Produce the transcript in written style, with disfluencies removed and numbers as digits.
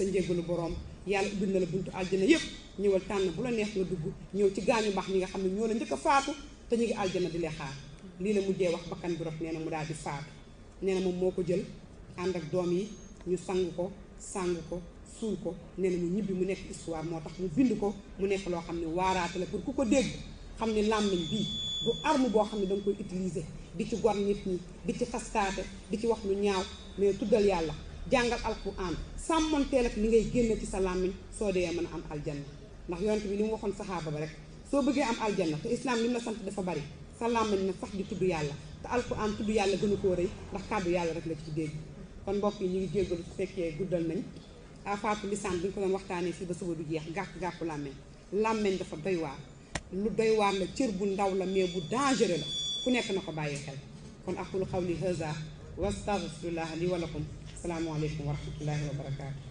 sa njéggalu boroom yàlla ubbil na la buntu aljana yépp ñëwal tànn bu la neex nga dugg ñëw ci gaañu baax ñi nga xam ne ñoo la njëkk a faatu te ñu ngi aljana di leen xaar lii la mujjee wax bakkan bi rot nee na mu daal di faatu nee na moom moo ko jël ànd ak doom yi ñu sang ko suul ko nee na mu ñibbi mu nekk histoire moo tax mu bind ko mu nekk loo xam ne waaraate la pour ku ko dégg xam ne làmmiñ bii du arme boo xam ne da nga koy utiliser di ci gor nit ñi di ci xastaate di ci wax lu ñaaw mais tuddal yàlla jàngal alquran sàmmanteel ak li ngay génn ci sa làmmiñ soo dee mën a am aljanna ndax yonent bi li mu waxoon saxaaba ba rek soo bëggee am aljanna te islam li mu la sant dafa bari sa làmmiñ na sax di tudd yàlla te alquran tudd yàlla gënu koo rëy ndax kàddu yàlla rek la ci dégg kon mbokk yi ñu ngi jéggalu su fekkee guddal nañ afaatu lisaan bi ñu ko doon waxtaanee fii ba suba du jeex gàpp làmmeñ dafa doy waar lu doy waar la cër bu ndaw la mais bu dangereux la ku nekk na ko bàyyi xel kon aqulu qawli haza wa astaghfirullah li wa lakum salaamu aleykum wa rahmatullahi wa barakaatu